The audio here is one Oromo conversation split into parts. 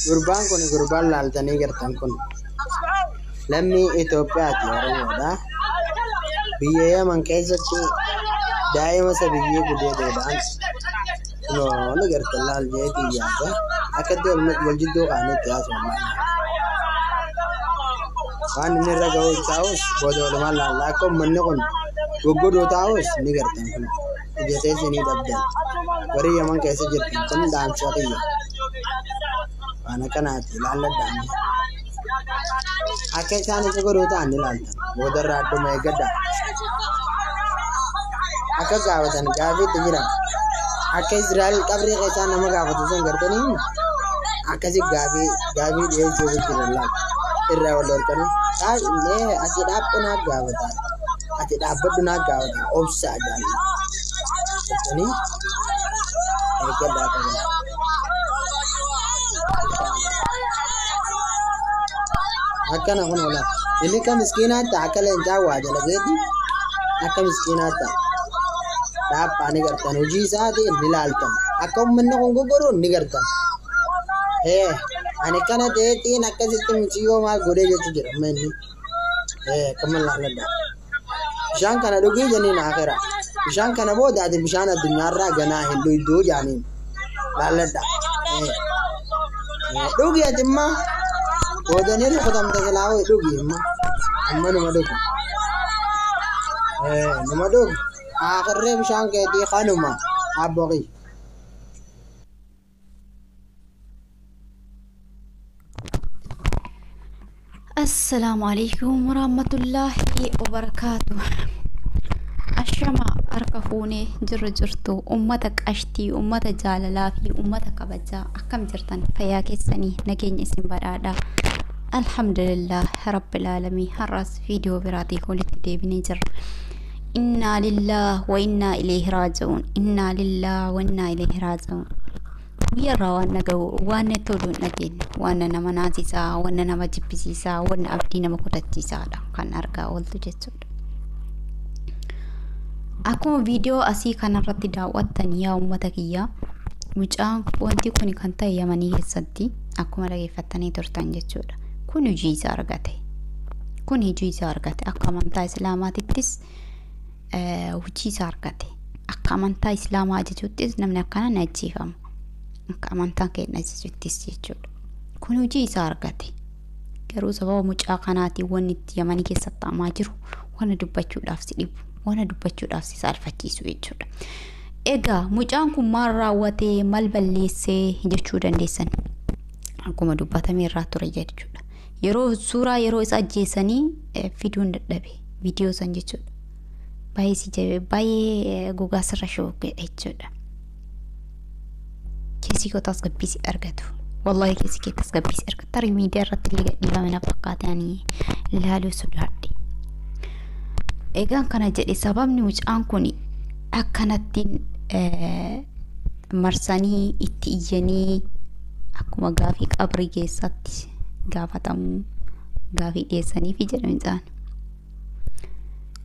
Gurbaan kun gurbaan laaltanii gartan kun lammii Itoophiyaati, Oromoodha. Biyya Yaman keessatti daa'ima isa biyyee gudeeduudhaan kunoo ni gartan laal jeetii yaada. Akkatti wal jidduu kaanii itti haasofna. Waan inni irra ga'u taa'us booda walumaan laalla. Akka uummanni kun goggodoo taa'us ni gartan kun. Ija teessanii dhabdan. Warri Yaman keessa jirtan kun dhaamsa kiyya. Waan akkanaati ilaalladhaa. Akka isaan isa godhuu ta'an ni ilaaltan. Boodarraa adduma eeggadhaa. Akka gaafatan gaafiitti jira. Akka Israa'el qabrii keessaa nama gaafatu sun gartanii akkasi gaafii gaafii dhiyeessuuf jiran laata. Irraa wal dhorkanii ati dhaabbu naa gaafata. Ati dhaabbadhu naa gaafata. Obsaa jaalladha. Gartanii eeggadhaa qaban. Akkana kun ola. Inni akka miskiinaa ta'a, akka leencaa waa jala geeti akka miskiinaa ta'a. Dhaabaa ni gartan, hojii isaatiin ni laaltan. Akka uummanni kun goggoruun ni gartan. Ani kana ta'eetiin akkasitti mucayyoo maal godhee jechuu jira amma inni. Akkama laalladha. Bishaan kana dhugii jenneen akira. Bishaan kana booda ati bishaan addunyaarraa ganaa hin dhugduu jaaniin. Laalladha. Dhugi ati immoo boodanii rukutamte silaa ho'i dhugi immoo. Amma numa dhugu. Numa dhugu. Akirree bishaan keetii kanuma abboqii. Assalaamu alaikum warahmatullaahi wabarakaatu. Ashama harka fuunee jirru jirtu ummata qashtii, ummata jaalalaa fi ummata kabajaa, akkam jirtan? Fayyaa keessanii? Nageenya isin badhaadha. Alhamdulillah rabbil aalamiin. Har'as viidiyoo biraatiin walitti deebinee jirra. Innaa lillaah wa innaa ilayhi raaji'uun. Innaa lillaah wa innaa ilayhi raaji'uun. Guyyaarraa waan naga'u waan tolu hin dhageenye, waan nama naasisaa, waan nama jibbisiisaa, waan abdii nama kutachiisaadha kan argaa ooltu jechuudha. Akkuma viidiyoo asii kanarratti daawwattan yaa uummata kiyyaa, mucaan wanti kun kan ta'e Yamanii keessatti akkuma dhageeffattanii turtan jechuudha. Kun hojii isaa argate. Kun hojii isaa argate. Akka amantaa Islaamaatittis hojii isaa argate. Akka amantaa Islaamaa ajajuuttis namni akkana ni ajjeefama. Akka amantaa keenya ajajuuttis jechuudha. Kun hojii isaa argate. Garuu sababa mucaa kanaatiin wanni itti Yamanii keessatti ta'amaa jiru wanna dubbachuudhaaf si dhibu, wanna dubbachuudhaaf si saalfachiisu jechuudha. Egaa mucaan kun maal raawwatee, maal balleessee jechuu dandeessan. Akkuma dubbatame irraa ture jechuudha. Yeroo suuraa yeroo isa ajjeesanii fiduun dadhabe viidiyoo san jechuudha. Baay'ee si jabe, baay'ee gogaa sirra shooqedha jechuudha. Keessi koo tasgabbii si argatu. Wallahi keessi kee tasgabbii si argatu. Tarii miidiyaa irratti illee gadhiifame na fakkaate, ani ilaaluu sodaadhe. Egaan kana jedhe, sababni mucaan kun akkanatti marsanii itti iyyanii akkuma gaafii qabrii keessatti gaafatamu gaafii dhiyeessaniifi jedha mucaan.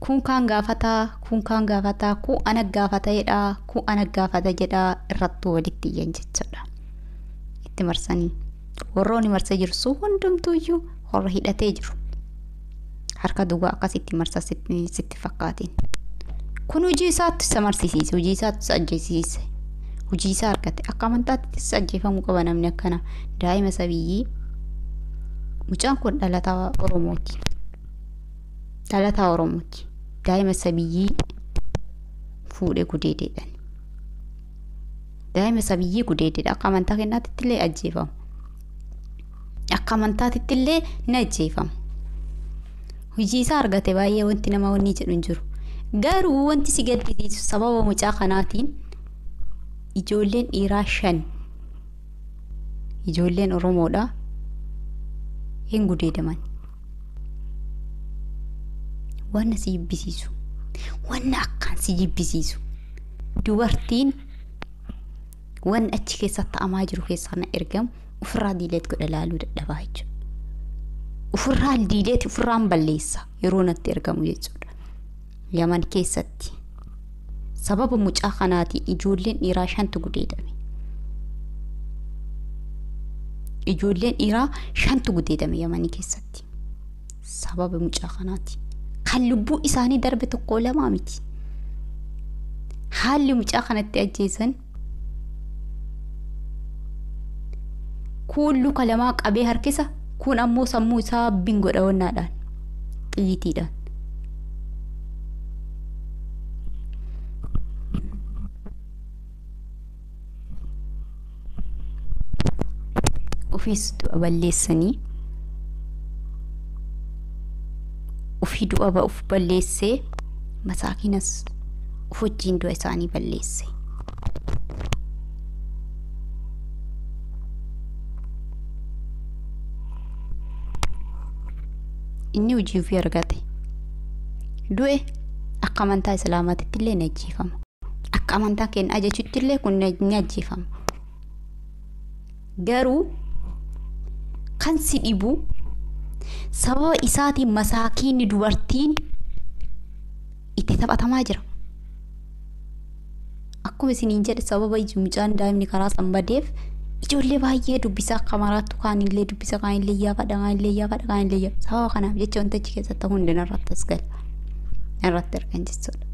Kun kaan gaafataa, kun kaan gaafataa, kun ana gaafata jedhaa, kun ana gaafata jedhaa irrattuu walitti iyyan jechuudha. Itti marsanii. Warroonni marsee jiru sun hundumtuuyyuu warra hidhatee jiru. Harka duwwaa akkasitti marsa sitti fakkaatiin. Kun hojii isaatti isa marsisiise, hojii isaatti isa ajjeesise. Hojii isaa argate. Akka amantaatti isa ajjeefamuu qaba namni akkana. Daa'ima sabiyyii. Mucaan kun dhalataa Oromooti. Dhalataa Oromooti. Daa'ima sabiyyii fuudhee gudeedeedhaan. Daa'ima sabiyyii gudeedeedha. Akka amantaa kennaatti illee ajjeefamu. Akka amantaatti illee ni ajjeefamu. Hojii isaa argate, baay'ee wanti nama wanni jedhu hin jiru. Garuu wanti si gaddisiisu sababa mucaa kanaatiin ijoolleen dhiiraa 5 ijoolleen Oromoodha hin gudeedaman. Wanna si jibbisiisu, wanna akkaan si jibbisiisu, dubartiin wanni achi keessatti ta'amaa jiru keessaa na ergamu ofirraa delete godha, laaluu dadhabaa jechuudha. Ofirraan delete, ofirraan balleessa yeroo natti ergamu jechuudha. Yaman keessatti Sababa mucaa kanaatiin ijoolleen dhiiraa 5tu gudeedame. Ijoolleen dhiiraa 5tu gudeedame Yamanii keessatti. Sababa mucaa kanaati. Kan lubbuu isaanii darbe 1 2 miti. Haalli mucaa kanatti ajjeesan kun luka 2 qabee harkisa, kun ammoo sammuu isaa bingo dhawwannaadhaan xiyyiitiidhaan. Ofiis du'a balleessanii ofii du'a of balleessee masaakinas of wajjin du'a isaanii balleesse. Inni hojii ofii argate. Du'e akka amantaa Islaamaatitti illee ni ajjeefama. Akka amantaa keenya ajajutti illee kun ni ajjeefama. Garuu kan si dhibu sababa isaatiin masaakiinni dubartiin itti taphatamaa jira. Akkuma isiniin jedhe sababa mucaan daa'imni karaa san badeef ijoollee baay'ee dubbisaa akka maraattu kaanillee dubbisa kaanillee yaafadha kaanillee yaafadha kaanillee yaafadha. Sababa kanaaf jecha wanti achi keessatti hundi narratti as gala. Narratti argan jechuudha.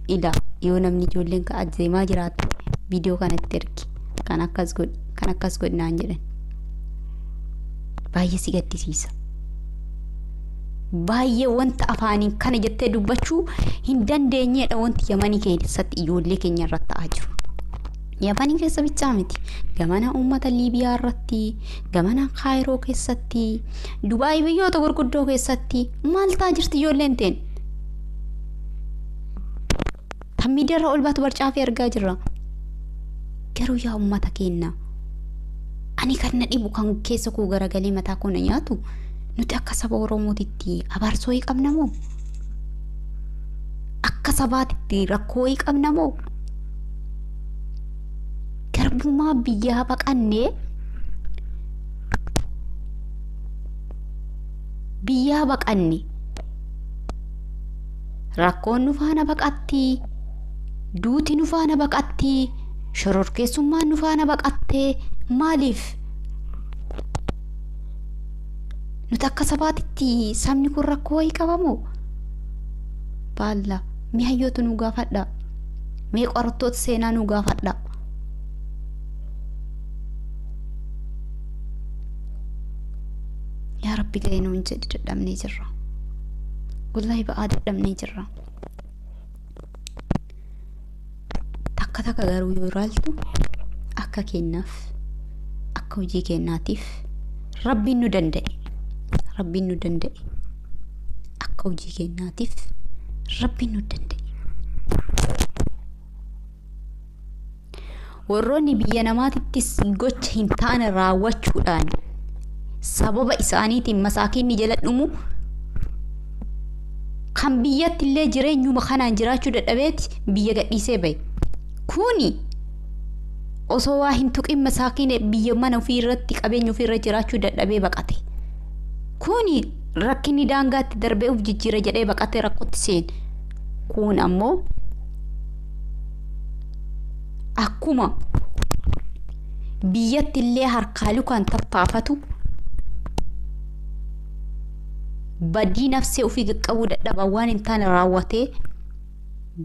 Ilaa yoo namni ijoolleen ka adeemaa jiraatu viidiyoo kanatti ergi kan akkas godhi kan akkas godhi naan jedhan. Baay'ee si gaddisiisa. Baay'ee wanta afaaniin kana jettee dubbachuu hin dandeenyedha wanti Yamanii keessatti ijoollee keenya irratti ta'aa jiru. Yamanii keessa bichaa miti. Gamana uummata Liibiyaa irratti, gamana Kaayiroo keessatti, Dubaay biyyoota gurguddoo keessatti maal ta'aa jirti ijoolleen teen? Tan miidiyaarra ol baatu barcaafee argaa jirra. Garuu yaa uummata keenya ani kan na dhibu kan keessa koo garagalee mataa koo na nyaatu nuti akka saba Oromootitti abaarsoo hin qabna moo? Akka sabaatitti rakkoo hin qabna moo? Garbummaa biyyaa baqannee biyyaa baqanne rakkoon nu faana baqatti, duuti nu faana baqatti, shororkeessummaan nu faana baqattee maaliif? Nuti akka sabaatitti sabni kun rakkoo wayii qabamoo? Baalla mee hayyoota nu gaafadha. Mee qorattoota seenaa nu gaafadha. Yaa Rabbi ga'ee nuun jedhi dadhabnee jirra. Wallaahi ba'aa dadhabnee jirra. Takka takka garuu yoo ilaaltu akka kennaaf akka hojii kennaatiif Rabbiin nu danda'e. Rabbiin nu danda'e. Akka hojii kennaatiif Rabbiin nu danda'e. Warroonni biyya namaatittis gocha hin taane raawwachuudhaan sababa isaaniitiin masaakiinni jala dhumu kan biyyatti illee jireenyuma kanaan jiraachuu dadhabeeti biyya gadhiisee bahe. Kuni osoo waa hin tuqin masaakiin biyya mana ofii irratti qabeenya ofii irra jiraachuu dadhabee baqate. Kuni rakkinni daangaatti darbee of jijjiira jedhee baqatee rakkootti seene. Kun ammoo akkuma biyyatti illee harkaa lukaan tattaafatu badii nafsee ofii qaqqabuu dadhabaa waan hin taane raawwatee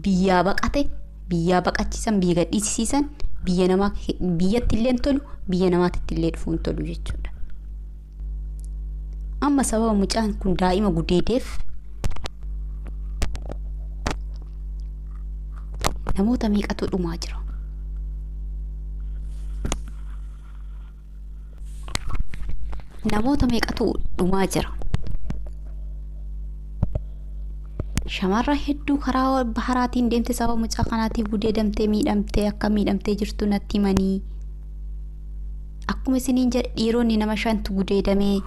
biyyaa baqate, biyyaa baqachiisan, biyya gadhiisisan, biyya namaa biyyatti illee hin tolu, biyya namaatitti illee dhufuu hin tolu jechuudha. Amma sababa mucaan kun daa'ima gudeedeef namoota meeqatu dhumaa jira. Namoota meeqatu dhumaa jira. Shamarra hedduu karaa baharaatiin deemte sababa mucaa kanaatiif gudeedamtee miidhamtee akka miidhamtee jirtu natti himanii. Akkuma isiniin jedhe dhiironni nama 5tu gudeedamee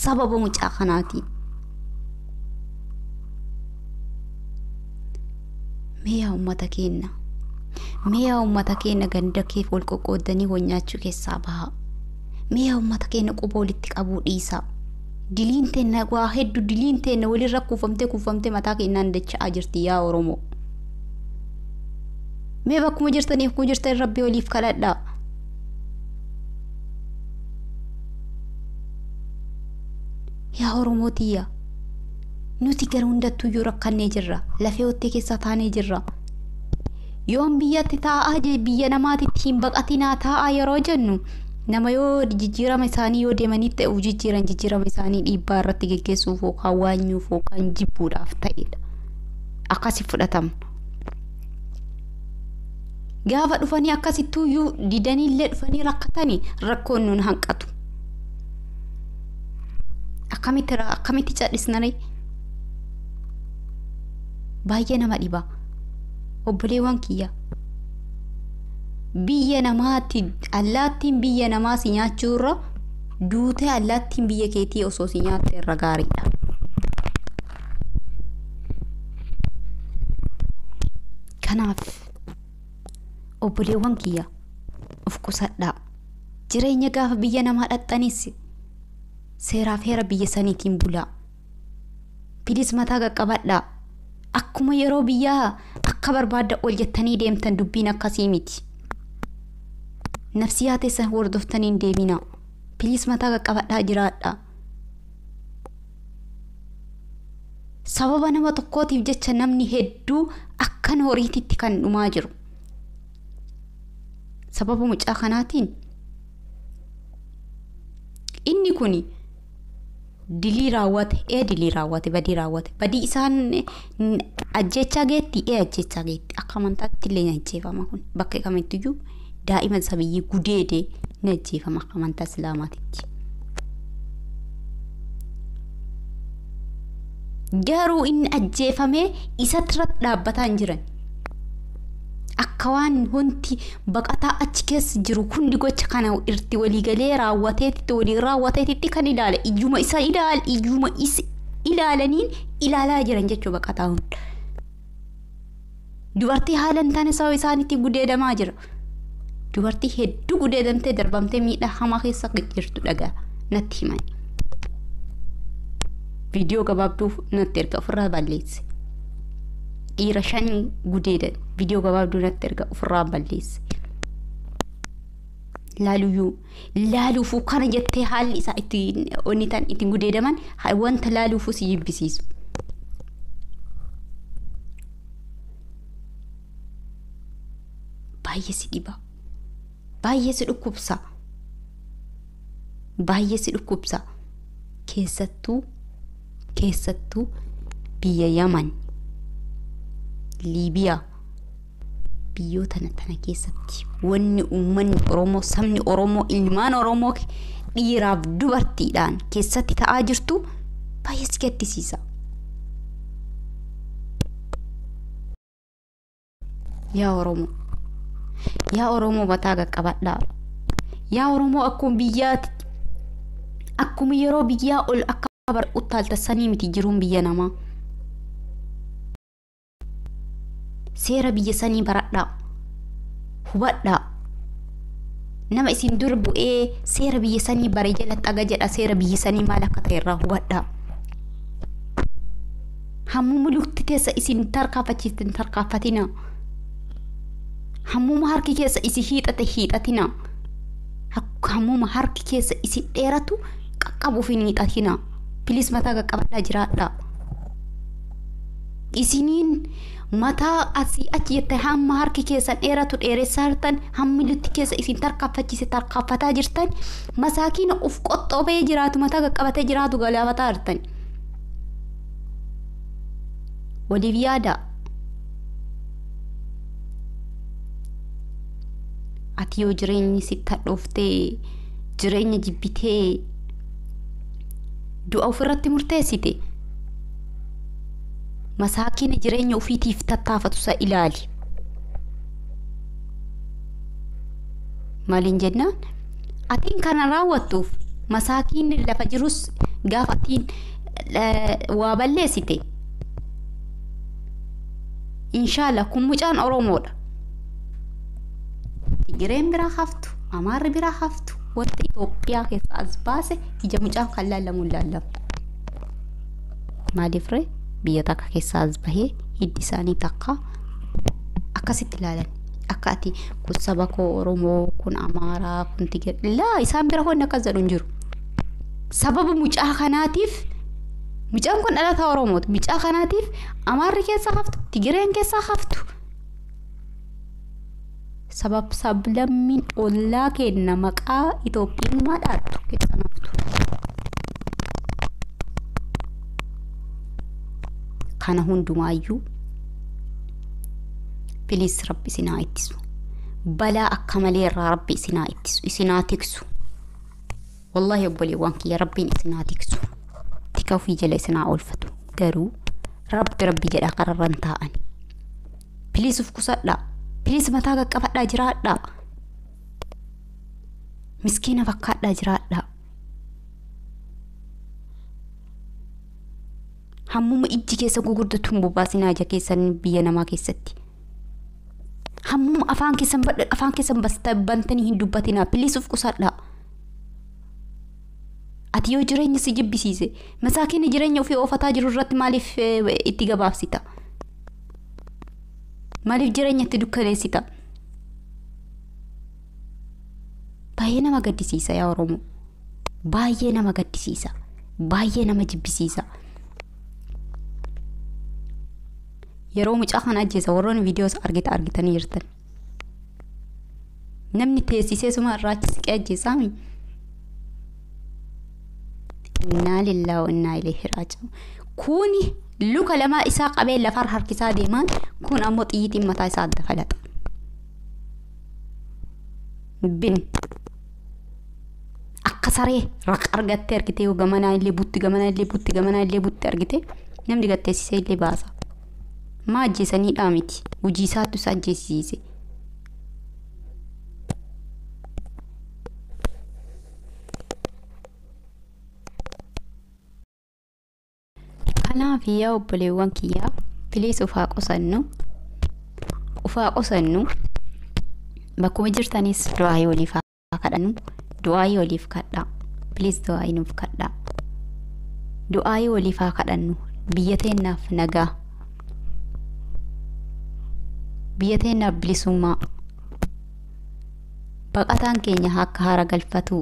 sababa mucaa kanaatiin. Mee yaa uummata keenya, mee yaa uummata keenya ganda kee wal qoqqoodanii wal nyaachuu keessaa bahaa. Mee yaa uummata keenya quba walitti qabuu dhiisaa. Diliin teenna waa hedduu diliin teenna walirra kuufamtee kuufamtee mataa keenyaan dacha'aa jirti yaa Oromoo. Mee bakkuma jirtaniif akkuma jirtan rabbii waliif kadhadhaa. Yaa Oromoo tiyya, nuti gara hundattuyyuu rakkannee jirra. Lafee hottee keessa taanee jirra. Yoon biyyatti taa'aa biyya namaatitti hin baqatinaa taa'aa yeroo jennu nama yoo jijjiirama isaanii yoo deemanii ta'u jijjiiran jijjiirama isaanii dhiibbaa irratti geggeessuuf yookaan waanyuuf yookaan jibbuudhaaf ta'edha. Akkasi fudhatama. Gaafa dhufanii akkasittuyyuu didaniillee dhufanii rakkatanii rakkoon nun hanqatu. Akkamitti cadhisnaree? Baay'ee nama dhiba. Obboleewwan kiyya. Biyya namaatti allaattiin biyya namaa si nyaachuu irra duutee allaattiin biyya keetii osoo si nyaatte irra gaariidha. Kanaaf obboleewwan kiyya of qusadhaa. Jireenya gaafa biyya namaa dhaxxanis seeraaf heera biyya saniitiin bulaa. Bilis mataa qaqqabadhaa. Akkuma yeroo biyyaa akka barbaadda ol jettanii deemtan dubbiin akkasii miti. Nafsiyaa teessan hordoftanii hin deeminaa. Bilis mataa qaqqabadhaa jiraadhaa. Sababa nama tokkootiif jecha namni hedduu akkan horiititti kan dhumaa jiru. Sababa mucaa kanaatiin inni kuni dilii raawwate, dilii raawwate, badii raawwate. Badii isaan ajjechaa geetti, ajjechaa geetti. Akka amantaatti illee ni ajjeefama kun. Bakka kamittiyyuu daa'ima sabiyyii gudeedee ni ajjeefama akka amantaa Islaamaatitti. Garuu inni ajjeefamee isatti irratti dhaabbataa hin jiran. Akka waan wanti baqataa achi keessa jiru hundi gocha kana irratti waliigalee raawwateetti walii raawwateetti kan ilaale ijuma isa ilaal ijuma isa ilaalaniin ilaalaa jiran jechuu baqataa hunda. Dubartii haala hin taane sababa isaaniitti gudeedamaa jira. Dubartii hedduu gudeedamtee darbamtee miidhaa hamaa keessa jirtu dhagaa natti himani. Viidiyoo gabaabduu natti erga ofirraa balleesse. Dhiira 5 gudeedan viidiyoo gabaabduu natti erga ofirraa balleesse. Laaluufuu kana jettee haalli isaa ittiin onni tan ittiin gudeedaman wanta laaluufuu si jibbisiisu. Baay'ee si dhiba. Baay'ee si dhukkubsa. Baay'ee si dhukkubsa. Keessattuu biyya Yaman, Liibiyaa, biyyoota tana keessatti wanni uummanni Oromoo, sabni Oromoo, ilmaan Oromoo dhiiraaf dubartiidhaan keessatti ta'aa jirtu baay'ee si gaddisiisa. Yaa Oromoo, yaa Oromoo mataa qaqqabadhaa. Yaa Oromoo akkuma biyyaatti akkuma yeroo biyyaa ol akka uttaaltasanii miti jiruun biyya namaa. Seera biyya sanii baradhaa. Hubadhaa. Nama isin dur bu'ee seera biyya sanii bare jalatti aga jedha seera biyya sanii maal akka ta'e irraa hubadhaa. Hammuma lukti teessa isin tarkaanfachiiftan tarkaanfatina. Hammuma harki keessa isin hiixate hiixatina. Hammuma harki keessa isin dheeratu qaqqabuuf hin hiixatina. Bilis mataa qaqqabadhaa jiraadhaa. Isiniin mataa asii achi jettee hamma harki keessan dheeratu dheeressaa jirtan hamma lukti keessa isin tarkaanfachiise tarkaanfataa jirtan masaakiina of qoxxoobee jiraatu mataa qaqqabatee jiraatu galaafataa jirtan. Waliif yaadaa. Ati yoo jireenyi sitti hadhooftee jireenya jibbitee du'a ofirratti murteessite masaakiina jireenya ofiitiif tattaafatu isa ilaali. Maaliin jennaan atiin kana raawwattuuf masaakiinni lafa jirus gaafa atiin waa balleessite inshaalla kun mucaan Oromoodha. Tigireen biraa haftu, Amaarri biraa haftu, wanta Itoophiyaa keessa as baase ija mucaan kan laallamu hin laallamu. Maaliif ree biyya takka keessa as bahee hiddi isaanii takka akkasitti ilaalan. Akka ati kun saba koo Oromoo, kun Amaaraa, kun Tigiree. Laa isaan bira wanni akkas jedhu hin jiru. Sababa mucaa kanaatiif mucaan kun dhalataa Oromooti. Mucaa kanaatiif Amaarri keessa haftu, Tigireen keessa haftu. Sabab sablammiin ollaa kenna maqaa Itoophiyummaa dhaattu keessa haftu. Kana hundumaayyuu piliis rabbi isinaa ittisu. Balaa akka malee irraa rabbi isinaa ittisu, isinaa tiksu. Wallaahi obboleewwan kiyya rabbiin isinaa tiksu. Tika ofii jala isinaa oolfatu. Garuu rabbi rabbi jedhaa qararran taa'an. Piliis of qusadhaa. Piliis mataa qaqqabadhaa jiraadhaa. Miskiina fakkaadhaa jiraadhaa. Hammuma ijji keessa gurguddatu hin bobaasinaa ija keessan biyya namaa keessatti. Hammuma afaan keessan afaan keessan bantanii hin dubbatinaa. Piliis of qusadhaa. Ati yoo jireenya si jibbisiise masaakiin jireenya ofii oofataa jiru irratti maaliif itti gabaabsita? Maaliif jireenya itti dukkaneessita? Baay'ee nama gaddisiisa yaa Oromoo. Baay'ee nama gaddisiisa. Baay'ee nama jibbisiisa. Yeroo mucaa kana ajjeesa warroonni viidiyoos argitanii jirtan. Namni teessisee suma irraa achi siqee ajjeesaami. Innaa lillaahi wa innaa ilayhi raaji'uun. Kuni luka lamaa isaa qabee lafarra harkisaa deemaan kun ammoo xiyyitiin mataa isaa adda falaxa. Bin akka saree raqa argattee argitee yoo gamanaa illee butti gamanaa illee butti gamanaa illee butti argite namni gatteessisee illee baasa. Maa ajjeesaniidhaa miti hojii isaattu isa ajjeesisiise. Kanaaf yaa obboleewwan kiyyaa piliis ufaa qusannu bakkuma jirtanis du'aayii waliif haa kadhannu du'aayii waliif kadhaa piliis du'aayii nuuf kadhaa du'aayii waliif haa kadhannu biyya teennaaf nagaa biyya teennaaf bilisummaa baqataan keenya akka haara galfatu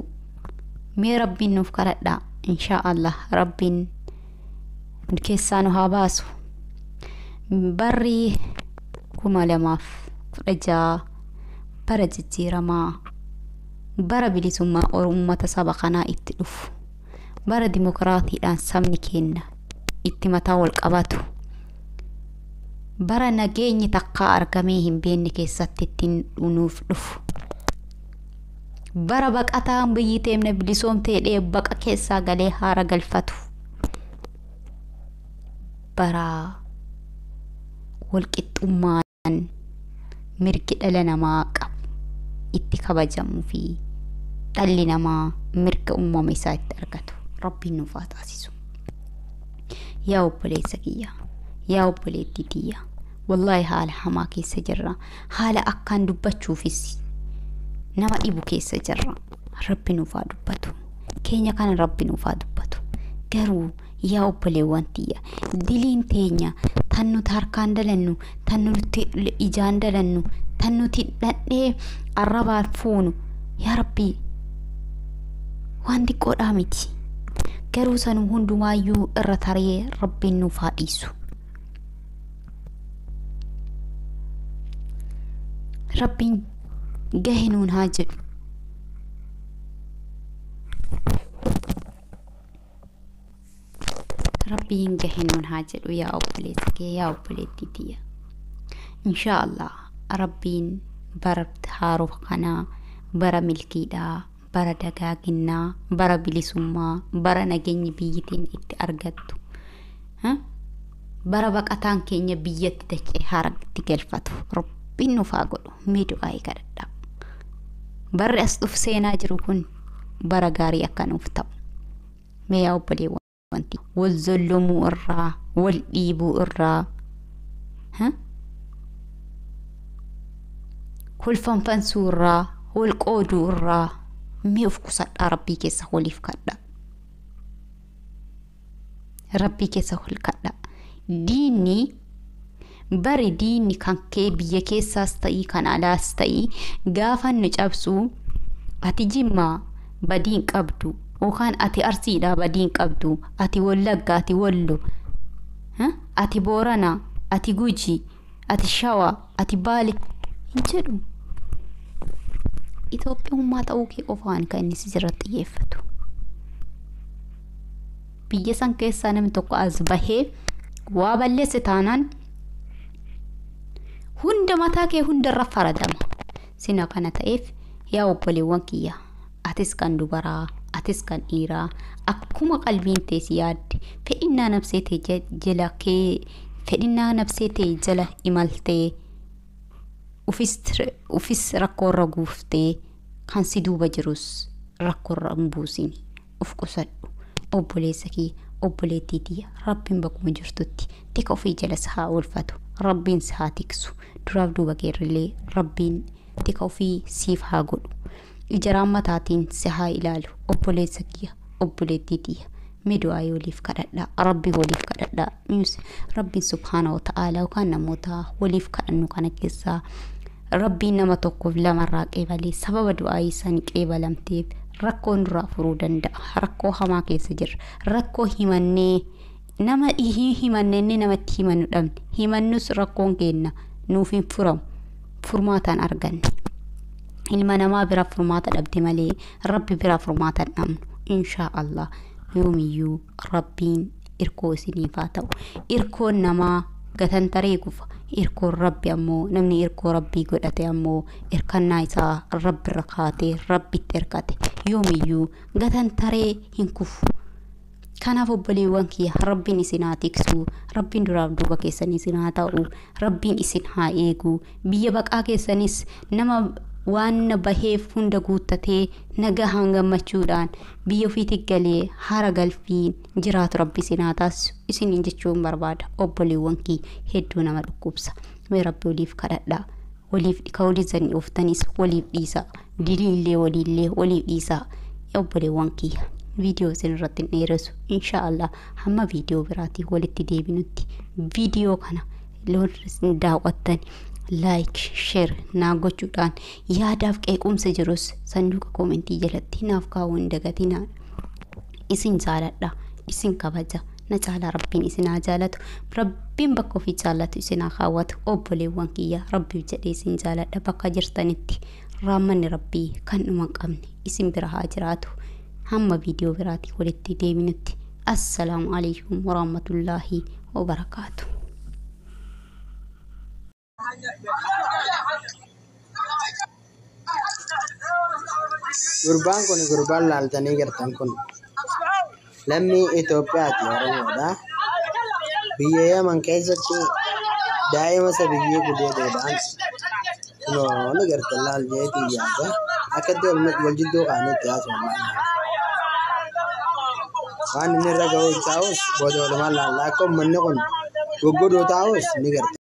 mee rabbiin nuuf kadhadhaa inshaa Allah rabbiin keessaa nu haa baasu. Barri 2016 bara jijjiiramaa bara bilisummaa uummata saba kanaa itti dhufu bara dimokiraatiidhaan sabni keenya itti mataa wal qabatu bara nageenyi takkaa argamee hin beekne keessatti ittiin nuuf dhufu bara baqataan biyyi teemne bilisoomtee dhee baqa keessaa galee haara galfatu bara walqixxummaan mirgi dhala namaa qabu itti kabajamuu fi dhalli namaa mirga uumama isaa itti argatu rabbiin nuuf haa taasisu. Yaa obboleessa kiyya, yaa obboleettii tiyya, wallaahi haala hamaa keessa jirra. Haala akkaan dubbachuufis nama dhibu keessa jirra. Rabbi nuuf haa dubbatu. Keenya kana rabbi nuuf haa dubbatu. Garuu yaa obboleewwan tiyya, diliin teenya tan nuti harkaan dalannu, tan nuti ijaan dalannu, tan nuti dhadhee arrabaan fuunu yaa rabbi waan xiqqoodhaa miti. Garuu sanuu hundumaayyuu irra taree rabbiin nuuf haa dhiisu. Rabbiin gahe nuun haa jedhu. Rabbiin gahe nuun haa jedhu yaa obboleessa kee yaa obboleettii tiyya. Inshaa Allah rabbiin bara haaroo kanaa bara milkiidhaa bara dagaaginnaa bara bilisummaa bara nageenyi biyyi teenya itti argattu bara baqataan keenya biyyatti dachee haaratti galfatu rabbiin nuuf haa godhu. Mee du'aa'ii kadhadhaa. Barri as dhufu seenaa jiru kun bara gaarii akka nuuf ta'u. Mee yaa obboleewwan wal zollomuu irraa wal dhiibuu irraa wal fanfansuu irraa wal qooduu irraa mee of qusadhaa rabbii keessa waliif kadhaa. Rabbii keessa wal kadhaa. Diinni Bari diinni kan kee biyya keessaas ta'ii kan alaas ta'ii gaafa nu cabsu ati Jimmaa badii hin qabdu yookaan ati Arsiidhaa badii hin qabdu, ati Wallagga, ati Wallo, ati Boorana, ati Guji, ati Shawa, ati Baale hin jedhu. Itoophiyummaa ta'uu kee qofaan kan inni sirratti xiyyeeffatu. Biyya san keessaa namni tokko as bahee waa balleesse taanaan hunda mataa kee hundarra faradama. Sina kana ta'eef yaa obboleewwan kiyya, atis kan dubaraa, atis kan dhiiraa, akkuma qalbiin tee si yaadde fedhinnaa nafsee tee jala kee fedhinnaa nafsee tee jala imaltee ufis rakkoorra guuftee kan si duuba jirus rakkoorra hin buusin, of qusadhu. Obboleessa kee, obboleettii tiyya, Rabbiin bakkuma jirtutti tika ofii jala si haa oolfatu, Rabbiin si haa tiksu, duraaf duuba keerrillee Rabbiin tika ofii siif haa godhu, ija rahmataatiin si haa ilaalu. Obboleessa kiyya, obboleettii tiyya, mee du'aa waliif kadhadhaa, Rabbi waliif kadhadhaa. Rabbiin subhaana wa ta'aalaa yookaan namoota waliif kadhannu kana keessaa Rabbiin nama tokkoof lamarraa qeebalee sababa du'aa isaanii qeebalamteef rakkoo nurraa furuu danda'a. Rakkoo hamaa keessa jirra. Rakkoo himannee nama himannee namatti himannu dhabne, himannus rakkoon keenna nuuf hin furamu, furmaataan arganne. Ilma namaa bira furmaata dhabde malee Rabbi bira furmaata hin dhabnu. Inshaa Allah yoomiyyuu Rabbiin irkoo isiniif haa ta'u. Irkoon namaa gatantaree kufa. Irkoon Rabbi ammoo namni irkoo Rabbii godhate ammoo irkannaa isaa Rabbirra kaatee Rabbitti irkate yoomiyyuu gatantaree hin kufu. Kanaaf obboleewwan kiyya, Rabbiin isin haa tiksu, Rabbiin duraaf duuba keessan isin haa ta'u, Rabbiin isin haa eegu. Biyya baqaa keessanis nama waan baheef hunda guuttatee nagahaan gammachuudhaan biyya ofiitti galee haara galfiin jiraatu Rabbi isin haa taasisu isiniin jechuun barbaada. Obboleewwan kiyya, hedduu nama dhukkubsa. Mee Rabbi waliif kadhadhaa. Waliif ka waliin ooftanis waliif dhiisaa. Diliillee waliillee waliif dhiisaa. Obboleewwan kiyya, viidiyoo isin irratti hin dheeressu. Insha Allah hamma viidiyoo biraatii walitti deebinutti viidiyoo kana loon daawwattan like, share naa gochuudhaan yaadaaf qeequmsa jirus sanduuqa koomentii jalatti naaf kaa'uu hin dagatinaa. Isin jaaladha, isin kabaja, na caalaa Rabbiin isin haa jaalatu, Rabbiin bakka ofii jaalatu isin haa kaawwatu. Obboleewwan kiyya, Rabbiif jedhee isin jaaladha. Bakka jirtanitti raammanni Rabbii kan dhuma hin qabne isin bira haa jiraatu. Hamma viidiyoo biraatii walitti deebinutti assalaamu alaikum warahmatullaahi wabarakaatu. Gurbaan kun, gurbaan laaltanii gartan kun lammii Itoophiyaati, Oromoodha. Biyya Yaman keessatti daa'ima sabiyyii gudeeduudhaan kunoo ni gartan laal jeetii yaada. Akkatti wal jidduu kaanii itti haasa'u. Waan inni irra ga'u taa'us booda walumaan laalla. Akka uummanni kun goggodoo taa'us ni garta.